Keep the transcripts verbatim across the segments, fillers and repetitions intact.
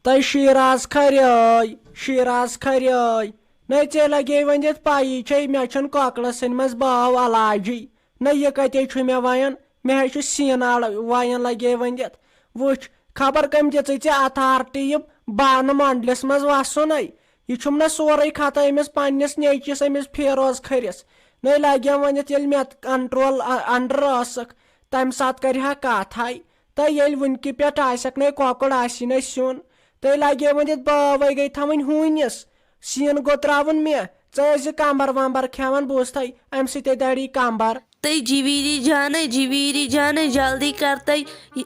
تہٕ شیٖراز کھریٲے، شیٖراز کھریٲے۔ نَے ژےٚ لَگے وۄنۍ یَتھ پَیی چھے، مےٚ چھُنہٕ کۄکرَس سٕنٛدِ منٛز باو علاجی۔ نَے یہِ کَتے چھُ مےٚ وَیان؟ مےٚ ہے چھُ سیٖنہٕ اَڑ وَیان لَگے وۄنۍ یَتھ۔ وٕچھ، خبر کٔمۍ دِژٕے ژےٚ authority یہِ بانہٕ مۄنڈلِس منٛز وَسُن ہے؟ یہِ چھُم نہ سورُے خطا أمِس پننِس نیٚچِس، أمِس فیروز کھٔرِس۔ نَے لَگیم ؤنِتھ، ییٚلہِ مےٚ control under ٲسٕکھ، تَمہِ ساتہٕ کَرِ ہا کَتھ ہاے۔ تہٕ ییٚلہِ وٕنہِ کہِ پٮ۪ٹھ آسٮ۪کھ نَے کۄکُر، آسی نَے سیُن، تہٕ لَگے ؤنِتھ، باوَے گٔے تھاوٕنۍ ہوٗنِس۔ سیٖن گوٚو ترٛاوُن مےٚ، ژٕ ٲسۍ زِ کمبر ومبر کھٮ۪وان، بوٗزتھَے، اَمہِ سۭتۍ دَڑی کمبر۔ تہٕ جیٖویٖری جانَے، جیٖویٖری جانَے، جلدی کر تَے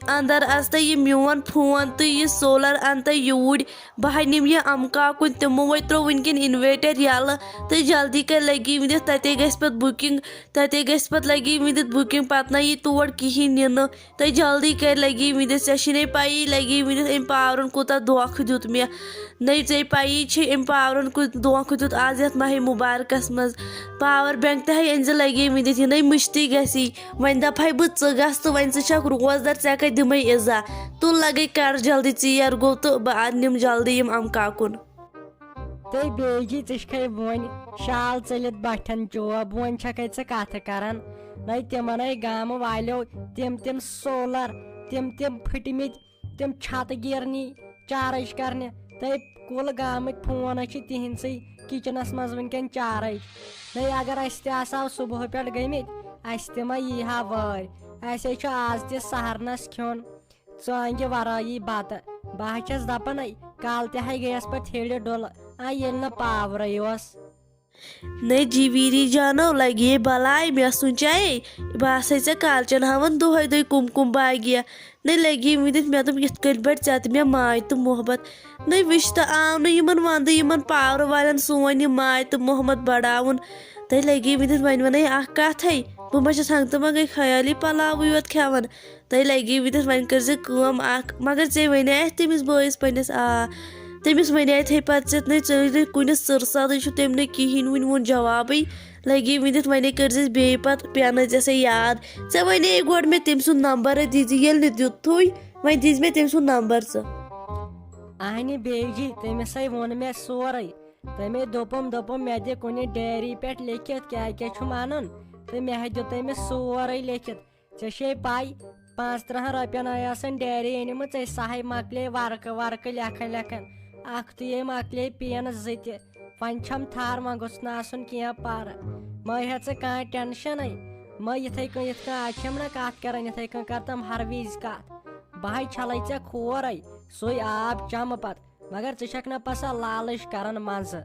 اندر اژ تہٕ یہِ میون فون تہٕ یہِ سولر ان تہٕ یوٗرۍ۔ بہٕ ہا نِمہٕ یہِ امہٕ کاکُن، تِمو وَے ترٛوو وٕنکٮ۪ن inverter یَلہٕ۔ تہٕ جلدی کر، لگی ؤنِتھ تَتے گژھِ پتہٕ booking، تَتے گژھِ پتہٕ لگی ؤنِتھ booking، پتہٕ نہ یی تور کِہیٖنۍ نِنہٕ۔ تہٕ جلدی کر، لگی ؤنِتھ، ژےٚ چھے نَے پَیی، لگی ؤنِتھ أمۍ powerن کوٗتاہ دھوکہٕ دیُت مےٚ۔ نَے ژےٚ پَیی چھے أمۍ powerن کوٗت دھوکہٕ دیُت آز یَتھ ماہِ مُبارکس منٛز۔ Power bank تہِ ہے أنۍ زِ، لگی ؤنِتھ، یہِ نَے مُشتٕے گژھی۔ وۄنۍ دَپہٕ ہَے بہٕ، ژٕ گژھ تہٕ وۄنۍ ژٕ چھَکھ روزدر، ژےٚ کَتہِ دِمَے اِزا؟ تُل لَگَے، کَر جلدی، ژیر گوٚو تہٕ بہٕ اَدٕ نِم جلدی یِم اَمہٕ کاکُن۔ تہٕ بیٚیہِ جی ژٕ چھَکھَے وۄنۍ شال ژٔلِتھ بَٹھٮ۪ن چوب، وۄنۍ چھَکھَے ژٕ کَتھٕ کَران۔ نَے تِمَن ہے گامہٕ والیو تِم تِم سولر، تِم تِم پھٕٹمٕتۍ، تِم چھَتہٕ گیٖرنی چارٕج کَرنہِ۔ تہٕ کُل گامٕکۍ فون چھِ تِہِنٛدسٕے کِچنَس منٛز وٕنکٮ۪ن چارٕج۔ نَے اگر اَسہِ تہِ آسہٕ ہاو صُبحہٕ پٮ۪ٹھ گٔمٕتۍ، اَسہِ تہِ ما یی ہا وٲرۍ۔ اَسے چھُ آز تہِ سہرنَس کھیوٚن ژانٛگہِ ورٲیی بتہٕ۔ بہٕ ہا چھَس دَپان، اَے، کالہٕ تہِ ہَے گٔیَس پَتہٕ ہیٚرِ ڈُلہٕ، اَے، ییٚلہِ نہٕ پاورٕے اوس۔ نَے جیٖویٖری جانو، لگے بلاے، مےٚ سونٛچے، بہٕ آسَے ژےٚ کالچَن ہاوان دۄہَے دۄہَے کُم کُم باغیہ۔ نَے لگے ؤنِتھ، مےٚ دوٚپ، یِتھ کٔنۍ پٲٹھۍ ژےٚ تہٕ مےٚ ماے تہٕ محبت۔ نَے وٕچھ تہٕ آو نہٕ یِمَن وَندٕ، یِمَن پاورٕ والٮ۪ن سون یہِ ماے تہٕ محبت بڑاوُن۔ تَے لگے ؤنِتھ، وۄنۍ وَنے اَکھ کَتھَے، بہٕ ما چھَس ہنٛگتہٕ منٛگَے خیٲلی پلاوٕے یوت کھٮ۪وان۔ تہٕ لگے ؤنِتھ، وۄنۍ کٔرزِ کٲم اکھ، مگر ژےٚ ونے اَسہِ تٔمِس بٲیِس پننِس، آ، تٔمِس ونے اَسہِ ہے پتہٕ ژےٚ نَے، ژٕ نَے کُنہِ سٕر سادٕے چھُ تٔمۍ نَے کِہیٖنۍ وُنہِ ووٚن جوابٕے۔ لگے ؤنِتھ، وۄنۍ کٔرزِ بیٚیہِ پتہٕ، پینہٕ ژےٚ سۄ یاد۔ ژےٚ ونے گۄڈٕ مےٚ تٔمۍ سُنٛد نمبر دیٖزِ، ییٚلہِ نہٕ دیُتھُے، وۄنۍ دیٖزِ مےٚ تٔمۍ سُنٛد نمبر ژٕ۔ اہنہِ بیجی، تٔمِس ہے ووٚن مےٚ سورُے۔ تٔمۍ دوٚپُم، دوٚپُم، مےٚ دِ کُنہِ ڈیری پٮ۪ٹھ لیکھِتھ کیٛاہ کیٛاہ چھُم اَنُن، تہٕ مےٚ ہے دیُت تٔمِس سورُے لیکھِتھ۔ ژےٚ چھے پَے، پانٛژترٕٛہَن رۄپیَن آے آسان ڈیری أنمٕژ، أسۍ سَہَے مۄکلے ورقہٕ ورقہٕ لیکھان لیکھان۔ اَکھ تُے مۄکلے پینہٕ زٕ تہِ۔ وۄنۍ چھَم تھر، وۄنۍ گوٚژھ نہٕ آسُن کینٛہہ پَرٕ۔ مہ ہےٚ ژٕ کانٛہہ ٹٮ۪نشَنٕے۔ مہ یِتھَے کٔنۍ، یِتھ کٔنۍ آز چھَم نہ کَتھ کَران، یِتھَے کٔنۍ کَر تِم ہر وِزِ کَتھ۔ بہٕ ہَے چھَلَے ژےٚ کھورَے، سُے آب چَمہٕ پَتہٕ۔ مگر ژٕ چھَکھ نہ پَسا لالٕچ کَران منٛزٕ۔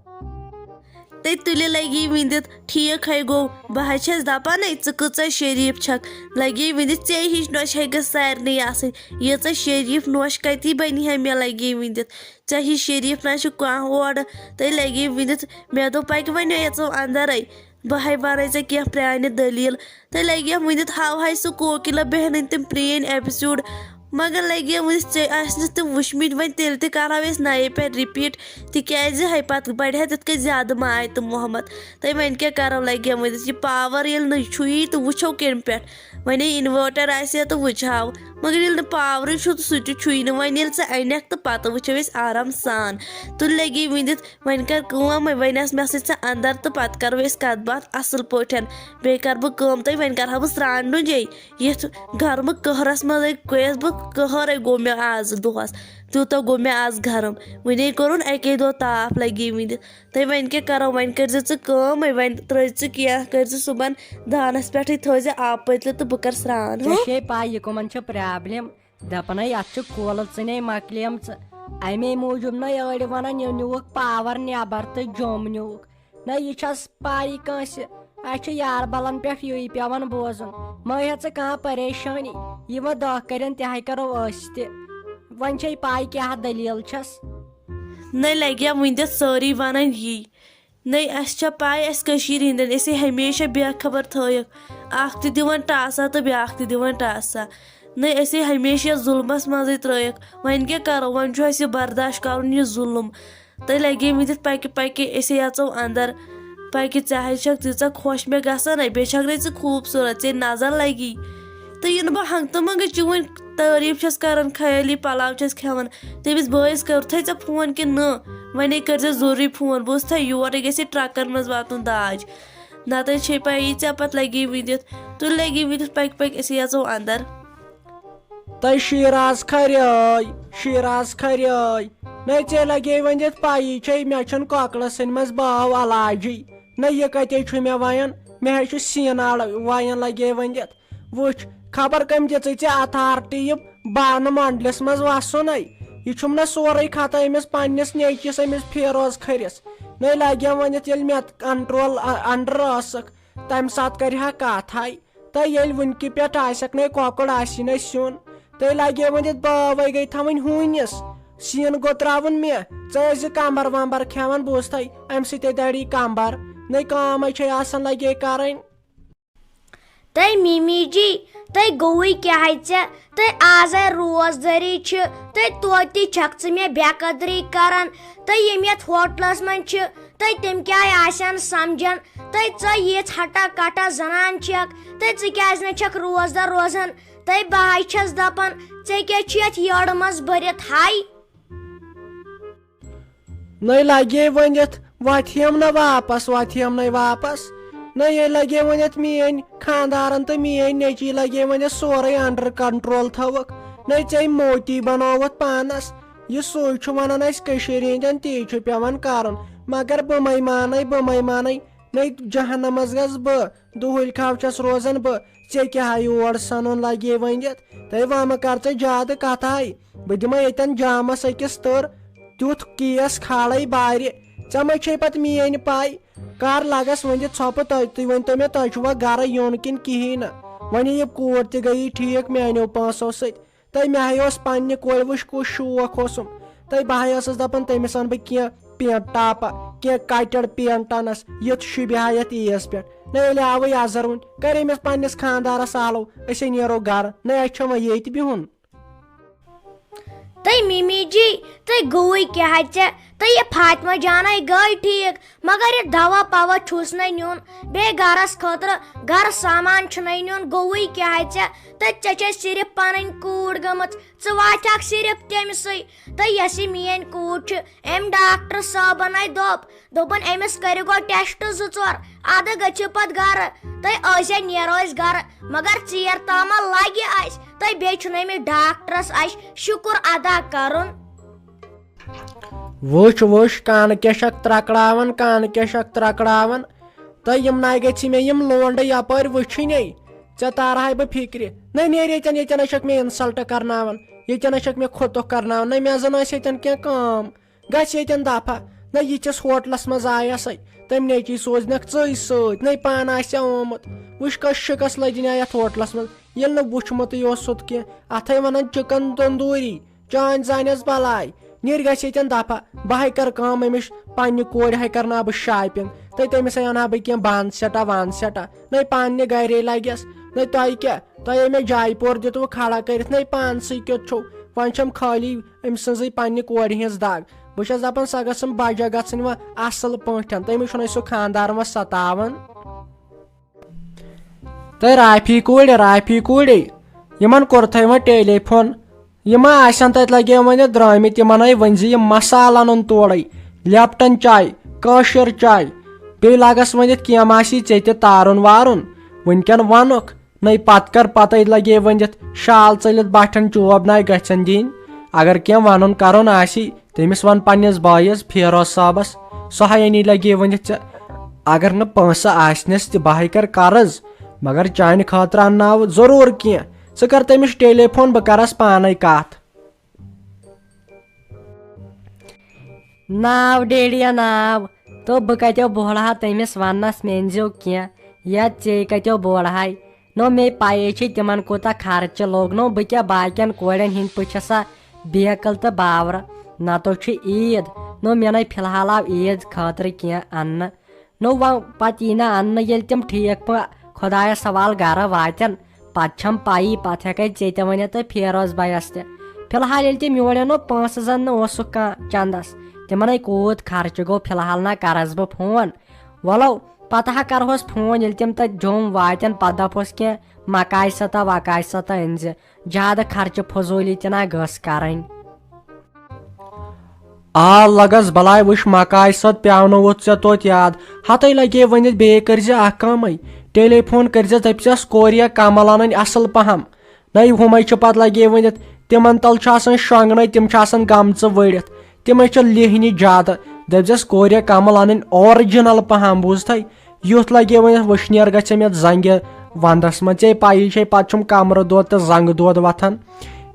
تہٕ تُلہِ لگی وِندِتھ، ٹھیٖک ہے گوٚو، بہٕ حظ چھَس دَپانَے، ژٕ کۭژاہ شریٖف چھَکھ۔ لگی وِندِتھ، ژےٚ ہِش نۄش ہے گٔژھ سارنٕے آسٕنۍ۔ ییٖژاہ شریٖف نۄش کَتی بَنہِ ہے مےٚ لگی وِندِتھ؟ ژےٚ ہِش شریٖف نہ چھُ کانٛہہ اورٕ۔ تہٕ لگی وِندِتھ، مےٚ دوٚپ، پَکہِ وۄنۍ یَژو اَندَرَے۔ بہٕ ہے وَنَے ژےٚ کینٛہہ پرٛانہِ دٔلیٖل۔ تہٕ لگی وِندِتھ، ہاوہَے سُہ کوکِلا بیہنٕنۍ تِم پرٛٲنۍ episode۔ مگر لگی وٕنہِ ژےٚ آسہِ نہٕ تِم وٕچھمٕتۍ، وۄنۍ تیٚلہِ تہِ کرہو أسۍ نَیے پٮ۪ٹھ repeat، تِکیٛازِ ہے پتہٕ بڑِ ہا تِتھ کٔنۍ زیادٕ ماے تہٕ محبت۔ تہٕ وۄنۍ کیٛاہ کرو، لگی وٕنہِ یہِ power ییٚلہِ نہٕ چھُیی تہٕ وٕچھو کمہِ پٮ۪ٹھ۔ وۄنۍ ہے inverter آسہِ ہا تہٕ وٕچھہاو، مگر ییٚلہِ نہٕ powerٕے چھُ تہٕ سُہ تہِ چھُیی نہٕ۔ وۄنۍ ییٚلہِ ژٕ اَنَکھ تہٕ پتہٕ وٕچھو أسۍ آرام سان۔ تُلہِ لگی وٕنہِ وۄنۍ کر کٲم، وۄنۍ آس مےٚ سۭتۍ ژٕ اندر تہٕ پتہٕ کرو أسۍ کتھ باتھ اصل پٲٹھۍ۔ بیٚیہِ کرٕ بہٕ کٲم تہٕ وۄنۍ کرٕ ہا بہٕ سرٛان ڈُنجے۔ یتھ گرمہٕ قہرس منٛز گٔیس بہٕ، قہرے گوٚو مےٚ آز دۄہس، تیوٗتاہ گوٚو مےٚ آز گرم۔ وُنے کوٚرُن اکے دۄہ تاپھ لگی وُنہِ۔ تہٕ وۄنۍ کیٛاہ کرو، وۄنۍ کٔرزِ ژٕ کٲم، وۄنۍ ترٲوزِ ژٕ کینٛہہ، کٔرزِ صُبحن دانس پٮ۪ٹھٕے، تھٲوزِ آبہٕ پٔتلہٕ تہٕ بہٕ کرٕ سرٛان۔ ژےٚ ہو؟ چھے پاے یہِ کٕمن چھِ problem؟ دپان ہے، یتھ چھِ کولہٕ ژٕنے مۄکلیمژٕ۔ امے موٗجوٗب نَے أڑۍ ونان، یہِ نیوٗکھ power نٮ۪بر تہٕ جوٚم نیوٗکھ۔ نہ، یہِ چھَس پَے کٲنٛسہِ۔ اَسہِ چھُ یاربلن پٮ۪ٹھ یی پٮ۪وان بوزُن۔ مہ ہےٚ ژٕ کانٛہہ پریشٲنی، یہِ وۄنۍ دۄہ کٔرِن تہِ ہے کرو أسۍ تہِ۔ وۄنۍ چھے پَے کیٛاہ دٔلیٖل چھَس۔ نَے لگیا وٕنہِ تہِ سٲری وَنان یی۔ نَے اَسہِ چھےٚ پَے، اَسہِ کٔشیٖرِ ہِنٛدٮ۪ن، أسے ہمیشہ بے خبر تھٲیِکھ۔ اَکھ تہِ دِوان ٹاسا تہٕ بیٛاکھ تہِ دِوان ٹاسا۔ نَے أسے ہمیشہ یَتھ ظُلمَس منٛزٕے ترٛٲیِکھ۔ وۄنۍ کیٛاہ کرو، وۄنۍ چھُ اَسہِ یہِ برداش کرُن، یہِ ظُلم۔ تہٕ لگے مٕتِتھ پکہِ پکہِ أسے اژو اندر۔ پکہِ، ژےٚ ہے چھکھ تیٖژاہ خۄش مےٚ گژھان، ہے بیٚیہِ چھکھ نے ژٕ خوٗبصوٗرت، ژےٚ نظر لگی۔ تہٕ یِنہٕ بہٕ ہنٛگتہٕ منٛگہٕ چٲنۍ تعریٖف چھَس کران، خیٲلی پلاو چھَس کھٮ۪وان، تٔمِس بٲیِس کوٚرتھَے ژےٚ فون کِنہٕ نہٕ؟ وۄنۍ کٔرۍزِ ضروٗری فون، بہٕ اوسُس تھَے یورَے گژھِ ٹرٛکَن منٛز واتُن داج۔ نَتہٕ چھے پَیی ژےٚ پَتہٕ لَگی ؤنِتھ، تُہۍ لَگی ؤنِتھ پَکہِ پَکہِ أسۍ یَژو اَندَر۔ تۄہہِ شیراز کھریٲے، شیراز کھریٲے۔ نَے ژےٚ لَگے ؤنِتھ پَیی چھے، مےٚ چھُنہٕ کۄکرَس سٕنٛدِ منٛز باو علاجی۔ نَے یہِ کَتے چھُ مےٚ وَیان، مےٚ حظ چھُ سیٖنہٕ اَڑٕ وَیان لَگے ؤنِتھ۔ وٕچھ، خبر کٔمۍ دِژٕے ژےٚ authority یہِ بانہٕ مۄنڈلِس منٛز وَسُن؟ ہے، یہِ چھُم نہ سورُے خطا أمِس پننِس نیٚچوِس، أمِس فیروز کھٔرِس۔ نَے لگیم ؤنِتھ، ییٚلہِ مےٚ control under ٲسٕکھ، تَمہِ ساتہٕ کرِ ہا کَتھ۔ ہے، تہٕ ییٚلہِ وٕنکہِ پٮ۪ٹھ آسٮ۪کھ نَے کۄکُر، آسی نَے سیُن، تہٕ لگے ؤنِتھ باوے گٔے تھاوٕنۍ ہوٗنِس۔ سیٖن گوٚو ترٛاوُن مےٚ، ژٕ ٲسۍ زِ کمبر ومبر کھٮ۪وان، بوٗزتھے، اَمہِ سۭتۍ دَڑی کمبر۔ نَے کٲمے چھے آسان لگے کرٕنۍ۔ تہٕ مِمی جی، تہٕ گوٚوُے کیٛاہ ژےٚ؟ تہٕ آزے روزدٲری چھِ، تہٕ توتہِ چھکھ ژٕ مےٚ بے قدری کران۔ تہٕ یِم یتھ ہوٹلس منٛز چھِ، تہٕ تِم کیٛاہ آسن سمجھان؟ تہٕ ژٕ یِژھ ہٹا کٹا زنان چھکھ، تہٕ ژٕ کیٛازِ نہٕ چھکھ روزدار روزان؟ تہٕ بہٕ ہاے چھس دپان، ژےٚ کیٛاہ چھُ یتھ یٔڑ منٛز بٔرِتھ ہاے؟ نَے لگے ؤنِتھ وۄتھیم نہ واپس، وۄتھیم نَے واپس۔ نَے ییٚلہِ لگے ؤنِتھ میٲنۍ خاندارن تہٕ میٲنۍ نیٚچی لگے ؤنِتھ سورُے under control تھٲوٕکھ۔ نَے ژےٚ موتی بنووُتھ پانس۔ یہِ سُے چھُ ونان، اسہِ کٔشیٖرِ ہٕنٛدٮ۪ن تی چھُ پٮ۪وان کرُن۔ مگر بہٕ مَے مانے، بہٕ مَے مانے۔ نَے جہنمس گژھٕ بہٕ، دُہٕلۍ کھاو چھَس روزان بہٕ۔ ژےٚ کیٛاہ ہا یور سَنُن لگے ؤنِتھ؟ تَے وَمہٕ کر ژٕ زیادٕ کتھا۔ بہٕ دِمے ییٚتٮ۪ن جامس أکِس تٔر، تیُتھ کیس کھالے بارِ۔ ژےٚ ما چھے پتہٕ میٲنۍ پاے؟ کر لگس ؤنِتھ ژھۄپہٕ؟ تۄہہِ، تُہۍ ؤنۍتو مےٚ، تۄہہِ چھُوا گرٕ یُن کِنہٕ کِہیٖنۍ نہٕ؟ وۄنۍ یہِ کوٗر تہِ گٔیی ٹھیٖک میانیو پونٛسو سۭتۍ۔ تہٕ مےٚ ہَے اوس پننہِ کورِ وٕچھ کُس شوق اوسُم۔ تہٕ بہٕ ہَے ٲسٕس دَپان تٔمِس اَنہٕ بہٕ کینٛہہ پینٹ ٹاپہ، کینٛہہ کٹڈ پینٹ اَنَس، یُتھ شوٗبہِ ہا یَتھ عیٖذ پٮ۪ٹھ۔ نہ ییٚلہِ آوٕے اَزَر وُنہِ، کَرے مےٚ پننِس خانٛدارَس آلو، أسے نیرو گَرٕ، نہ اَسہِ چھا وۄنۍ ییٚتہِ بِہُن۔ تہٕ مِمی جی، تہٕ گوٚوُے کیٛاہ ژےٚ؟ تہٕ یہِ فاطمہ جانَے گٔے ٹھیٖک، مگر یہِ دوا پوا چھُس نَے نیُن، بیٚیہِ گَرَس خٲطرٕ گَرٕ سامان چھُنَے نیُن، گوٚوُے کیٛاہ ژےٚ؟ تہٕ ژےٚ چھے صرف پنٕنۍ کوٗر گٔمٕژ، ژٕ واتھکھ صرف تٔمۍ سٕے۔ تہٕ یۄس یہِ میٲنۍ کوٗر چھِ، أمۍ ڈاکٹر صٲبن ہے دوٚپ، دوٚپُن، أمِس کٔرِو گۄڈٕ ٹیسٹ زٕ ژور، ادٕ گٔژھِو پتہٕ گرٕ۔ تہٕ أزے نیرو أسۍ گرٕ، مگر ژیر تامہ لگہِ اسہِ۔ تہٕ بیٚیہِ چھُنہٕ أمِس ڈاکٹرس اسہِ شُکر ادا کرُن۔ وٕچھ، وٕچھ، کانہٕ کیٛاہ چھکھ ترکڑاوان، کانہٕ کیٛاہ چھکھ ترکڑاوان۔ تہٕ یِم نَے گٔژھی مےٚ یِم لونڈٕ یپٲرۍ وٕچھِنے۔ ژےٚ تارہاے بہٕ فِکرِ۔ نہ نیرِ ییٚتٮ۪ن، ییٚتٮ۪ن ہے چھکھ مےٚ insult کرناوان، ییٚتٮ۪ن ہے چھکھ مےٚ خۄتُکھ کرناوان۔ نہ مےٚ زن ٲسۍ ییٚتٮ۪ن کینٛہہ کٲم۔ گژھ ییٚتٮ۪ن دفع۔ نہ یہِ چھس ہوٹلس منٛز آیسے، تٔمۍ نیچی سوزنکھ ژٕے سۭتۍ، نَے پانہٕ آسہِ ہا آمُت۔ وٕچھ کۄس شِکس لٔجِن یتھ ہوٹلس منٛز، ییٚلہِ نہٕ وٕچھمُتٕے اوس سُہ تہِ کینٛہہ۔ اتھے ونان چکن تندوری۔ چانۍ زانٮ۪س بلاے۔ نیٖرۍ گژھِ ییٚتٮ۪ن دفع۔ بہٕ ہے کرٕ کٲم، أمِس پننہِ کورِ ہے کرناو بہٕ shopping۔ تہٕ تٔمِس ہے انہٕ ہا بہٕ کینٛہہ بانہٕ سیٹا وانہٕ سیٹا۔ نَے پننہِ گرے لگٮ۪س۔ نَے تۄہہِ کیٛاہ؟ تۄہہِ ہے مےٚ جایہِ پور دیُتوٕ کھڑا کٔرِتھ، نَے پانسٕے کیُتھ چھُو۔ وۄنۍ چھَم خٲلی أمۍ سٕنٛزٕے پننہِ کورِ ہِنٛز دگ۔ بہٕ چھَس دپان، سۄ گٔژھٕم بجا گژھٕنۍ وۄنۍ اصل پٲٹھۍ۔ تٔمِس چھُنہٕ سُہ خاندار وۄنۍ ستاوان۔ تہٕ رافی کورِ، رافی کورِ، یِمن کوٚرتھے وۄنۍ ٹیلی فون۔ یِم ما آسن تتہِ لگے وۄنۍ درٲمٕتۍ، یِمن ہے ؤنۍ زِ یہِ مسالہٕ انُن تورے، لیپٹن چاے، کٲشِر چاے، بیٚیہِ لاگس ؤنِتھ کینٛہہ ما آسی ژےٚ تہِ تارُن وارُن۔ وٕنکٮ۪ن ونُکھ، نَے پتہٕ کر پتے لگے ؤنِتھ شال ژٔلِتھ باٹھٮ۪ن چوب ناے گژھن دِنۍ۔ اگر کینٛہہ ونُن کرُن آسی، تٔمِس وَن پنٛنِس بٲیِس فیروز صٲبَس، سُہ ہا یعنی لَگہِ ؤنِتھ ژےٚ۔ اگر نہٕ پونٛسہٕ آسنَس تہِ بہٕ ہَے کَرٕ قرض، مگر چانہِ خٲطرٕ اَنناوٕ ضروٗر کینٛہہ۔ ژٕ کَر تٔمِس ٹیلی فون، بہٕ کَرَس پانَے کَتھ۔ ناو ڈیڈیا ناو، تو بہٕ کَتیو بوڑٕ ہا تٔمِس وَننَس مےٚ أنۍزیو کینٛہہ، یا ژے کَتیو بوڑٕ ہاے؟ نو مے پایے چھے تِمن کوٗتاہ خرچہٕ لوٚگ۔ نو بہٕ کیٛاہ باقین کورٮ۪ن ہِنٛدۍ پٲٹھۍ چھسا بیکل تہٕ باورٕ؟ نتہٕ چھُ عیٖد۔ نو مےٚ نے فی الحال آو عیٖد خٲطرٕ کینٛہہ اننہٕ۔ نو وۄنۍ پتہٕ یی نہٕ اننہٕ، ییٚلہِ تِم ٹھیٖک پٲٹھۍ خۄدایس حوالہٕ گرٕ واتن، پتہٕ چھم پایی، پتہٕ ہٮ۪کے ژےٚ تہِ ؤنِتھ تہٕ فیروز بایس تہِ۔ فی الحال ییٚلہِ تٔمۍ یورٕ نو پونٛسہٕ زن نہٕ اوسُکھ کانٛہہ چندس، تِمنے کوٗت خرچہٕ گوٚو، فی الحال نہ کرس بہٕ فون۔ ولو، پتہٕ ہا کرہوس فون، ییٚلہِ تِم تتہِ جوٚم واتن، پتہٕ دپہوس کینٛہہ، مکاے ستا وکاے ستا أنۍ زِ۔ زیادٕ خرچہٕ فضوٗلی تہِ نہ گٔژھ کرٕنۍ۔ آ لگس بلاے، وٕچھ مکاے سۭتۍ پیاونووُتھ ژےٚ توتہِ یاد۔ ہتے لگے ؤنِتھ بیٚیہِ کٔرۍ زِ اکھ کٲمٕے، ٹیلی فون کٔرۍ زِ دٔپۍ زٮ۪س کورِ یا کمل انٕنۍ اصل پہم۔ نَے ہُمے چھِ پتہٕ لگے ؤنِتھ، تِمن تل چھُ آسان شۄنٛگنے، تِم چھِ آسان گمژٕ ؤڑِتھ، تِمے چھِ لیہنہِ زیادٕ۔ دٔپۍ زٮ۪س کورِ یا کمل انٕنۍ original پہم، بوٗزتھے؟ یُتھ لگے وۄنۍ وٕشنیر گژھِ مےٚ زنگہِ ونٛدس منٛز۔ ژےٚ پَیی چھے، پتہٕ چھُم کمرٕ دود تہٕ زنگہٕ دود وۄتھان۔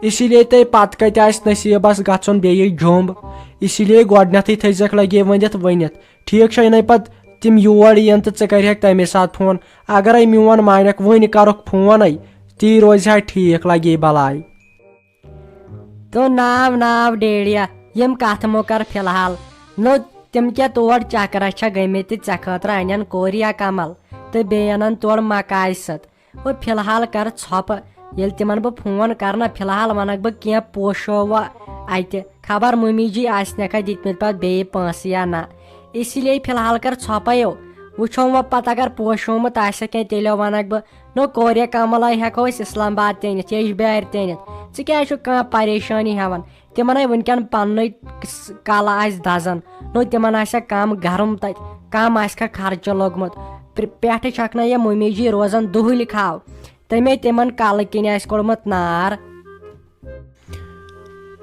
اسی لیے تۄہہِ پتہٕ کتہِ آسہِ نصیٖبس گژھُن بیٚیہِ جوٚمب۔ اسی لیے گۄڈنیتھٕے تھٲیزٮ۪کھ لگے ؤنِتھ ؤنِتھ۔ ٹھیٖک چھا، یِنَے پتہٕ تِم یور یِن تہٕ ژٕ کرِہَکھ تَمے ساتہٕ فون۔ اگرے میون مانکھ، وٕنۍ کرُکھ فونَے، تی روزِ ہا ٹھیٖک، لگے بلاے۔ تو ناو ناو ڈیڑیا، یِم کتھ مۄکر فی الحال۔ نو، تِم کیٛاہ تور چکرس چھا گٔمٕتۍ تہٕ ژےٚ خٲطرٕ انن کوریا کمل تہٕ بیٚیہِ انن تورٕ مکاے ست۔ او فی الحال کر ژھۄپہٕ، ییٚلہِ تِمن بہٕ فون کرٕ نہ، فی الحال ونکھ بہٕ کینٛہہ پوشو وۄنۍ اتہِ، خبر مُمی جی آسنکھا دِتمٕتۍ پتہٕ بیٚیہِ پونٛسہٕ یا نہ۔ اسی لیے فی الحال کر ژھۄپے او، وٕچھو وۄنۍ پتہٕ اگر پوشومُت آسٮ۪کھ کینٛہہ تیٚلہِ ونکھ بہٕ۔ نو کوریا کمل آے ہٮ۪کو أسۍ اسلام آباد تہِ أنِتھ، یجبیارِ تہِ أنِتھ۔ ژٕ کیٛازِ چھُکھ کانٛہہ پریشٲنی ہٮ۪وان؟ تِمن ہے وٕنکٮ۪ن پننُے س-، کلہٕ آسہِ دزان۔ نو تِمن آسہِ ہا کم گرم تتہِ، کم آسہِ کھا خرچہٕ لوٚگمُت۔ پرِ-، پٮ۪ٹھٕ چھکھ نہ یہِ مُمی جی روزان دُہٕلۍ کھاو۔ تٔمۍ ہے تِمن کلہٕ کِنۍ آسہِ کوٚڑمُت نار۔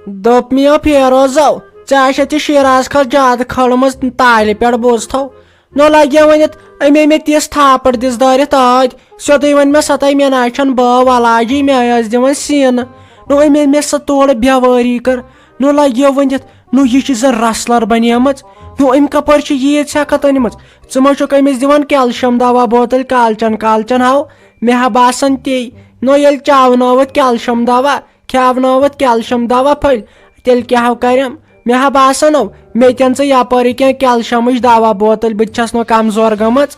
دوٚپ مےٚ فیروزو، ژےٚ آسہِ اَتہِ شیٖراز کھۄتہٕ زیادٕ کھٲلمٕژ تالہِ پٮ۪ٹھ، بوٗزتھو۔ نو لگیا ؤنِتھ، أمۍ أمۍ مےٚ تِژھ تھاپڑ دِژ دٲرِتھ ٲدۍ۔ سیوٚدُے ووٚن مےٚ، سۄ تۄہہِ مےٚ نہ چھَنہٕ بٲو علاجی، مےٚ ٲس دِوان سیٖنہٕ۔ نو أمۍ أمۍ مےٚ سۄ تورٕ بٮ۪وٲری کٔر۔ نو لگیا ؤنِتھ، نو یہِ چھِ زَن رسلر بنیمٕژ۔ نو أمۍ کپٲرۍ چھِ ییٖژ ہٮ۪کتھ أنمٕژ؟ ژٕ ما چھُکھ أمِس دِوان کیلشیم دوا بوتل کالچن کالچن؟ ہاو، مےٚ ہا باسان تی۔ نو ییٚلہِ چاونٲوٕتھ کیلشیم دوا، کھیاونٲوتھ کیلشیم دوا پھٔلۍ، تیٚلہِ کیٛاہ ہو کرٮ۪م؟ مےٚ ہا باسان او، مےٚ تہِ اَن ژٕ یپٲرۍ کینٛہہ کیلشیمٕچ دوا بوتل، بہٕ تہِ چھَس نہٕ کمزور گٔمٕژ۔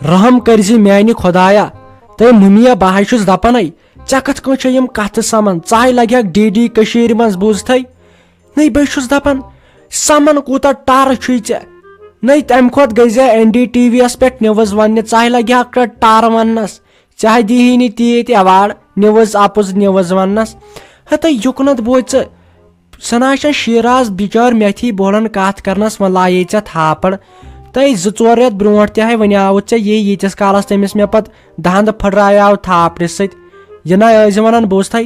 رحم کٔرۍ زِ میانہِ خۄدایا، تہٕ مُمیا، بہٕ ہا چھُس دپنے، ژےٚ کتھ کٲنٛسہِ چھےٚ یِم کتھٕ سمان؟ ژاے لگہِ ہکھ ڈی ڈی کٔشیٖرِ منٛز، بوٗزتھے؟ نٔے بہٕ چھُس دپان، سمن کوٗتاہ ٹر چھُے ژےٚ؟ نٔے تمہِ کھۄتہٕ گٔے زِ این ڈی ٹی وی یس پٮ۪ٹھ نِوٕز وننہِ، ژاے لگہِ ہکھ ٹر وننس۔ ژےٚ ہا دیٖہی نہٕ تیٖتۍ ایوارڈ نِوٕز اپُز نِوٕز وننس۔ ہتے یُکنتھ بوزِ ژٕ، سنا چھےٚ شیراز بچار میتھی بولن کتھ کرنس، وۄنۍ لایے ژےٚ تھاپڑ۔ تہٕ زٕ ژور رٮ۪تھ برونٛٹھ تہِ ہاے ونیاوُتھ ژےٚ یی، ییٖتِس کالس تٔمِس مےٚ پتہٕ دند پھٔٹرایاو تھاپڑِ سۭتۍ۔ یہِ نہ ٲسۍ زِ ونان، بوٗزتھے،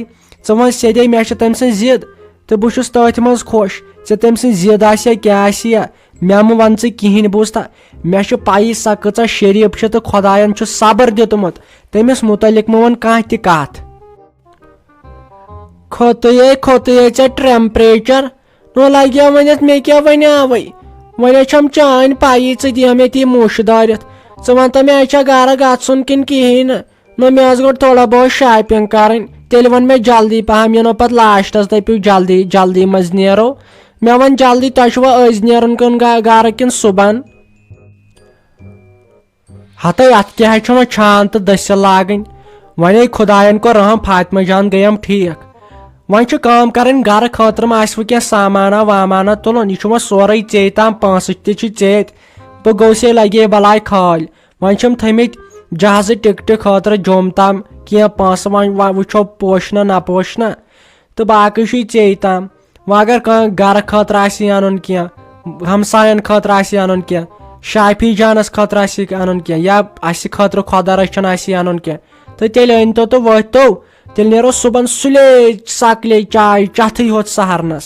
ژٕ وَن سیٚدے، مےٚ چھِ تٔمۍ سٕنٛز ضد تہٕ بہٕ چھُس تٔتھۍ منٛز خۄش۔ ژےٚ تٔمۍ سٕنٛز ضد آسہِ یا کیٛاہ آسہِ یا، مےٚ مہٕ وَن ژٕ کِہیٖنۍ، بوٗزتھا؟ مےٚ چھِ پَیی سۄ کۭژاہ شریٖف چھِ تہٕ خۄدایَن چھُ صبر دیُتمُت۔ تٔمِس مُتعلِق مہٕ وَن کانٛہہ تہِ کَتھ۔ کھوٚتُے، کھوٚتُے ژےٚ ٹرٛمپریچر۔ نو لگیا ؤنِتھ، مےٚ کیٛاہ وَنیٛاوٕے؟ وۄنۍ چھَم چٲنۍ پَیی، ژٕ دِیَم ییٚتی موٚش دٲرِتھ۔ ژٕ وَن تہٕ مےٚ، اَسہِ چھا گَرٕ گژھُن کِنہٕ کِہیٖنۍ نہٕ؟ نہ، مےٚ ٲس گۄڈٕ تھوڑا بہت شاپِنٛگ کَرٕنۍ، تیٚلہِ وَن مےٚ جلدی پَہَم، یِنو پَتہٕ لاسٹَس دٔپِو جلدی، جلدی منٛز نیرو۔ مےٚ وَن جلدی، تۄہہِ چھُوا أزۍ نیرُن کِنہٕ گا-، گَرٕ کِنہٕ صُبحَن؟ ہَتَے، اَتھ کیٛاہ حظ چھُ وۄنۍ چھان تہٕ دٔسِل لاگٕنۍ؟ وۄنۍ ہے خۄدایَن کوٚر رحم، فاطمہ جان گٔیم ٹھیٖک۔ وۄنۍ چھِ کٲم کَرٕنۍ، گَرٕ خٲطرٕ ما آسہِ وۄنۍ کینٛہہ سامانہ وامانہ تُلُن؟ یہِ چھُ وۄنۍ سورُے ژے تام، پونٛسہٕ تہِ چھِ ژے۔ بہٕ گوٚوسے لگے بلاے کھٲلۍ۔ وۄنۍ چھِم تھٲمٕتۍ جہازٕ ٹکٹہِ خٲطرٕ جوٚم تام کینٛہہ پونٛسہٕ، وۄنۍ وۄنۍ وٕچھو پوشہِ نا نہ پوشہِ نا، تہٕ باقٕے چھُے ژے تام۔ وۄنۍ اگر کانٛہہ گرٕ خٲطرٕ آسہِ اَنُن کینٛہہ، ہمساین خٲطرٕ آسہِ اَنُن کینٛہہ، شافی جانس خٲطرٕ آسہِ اَنُن کینٛہہ، یا اَسہِ خٲطرٕ خۄدا رٔچھِن آسہِ اَنُن کینٛہہ، تہٕ تیٚلہِ أنۍتو تہٕ وٲتۍتو۔ تیٚلہِ نیرو صُبحن سُلے سکلے چاے چتھٕے ہوت سہرنس۔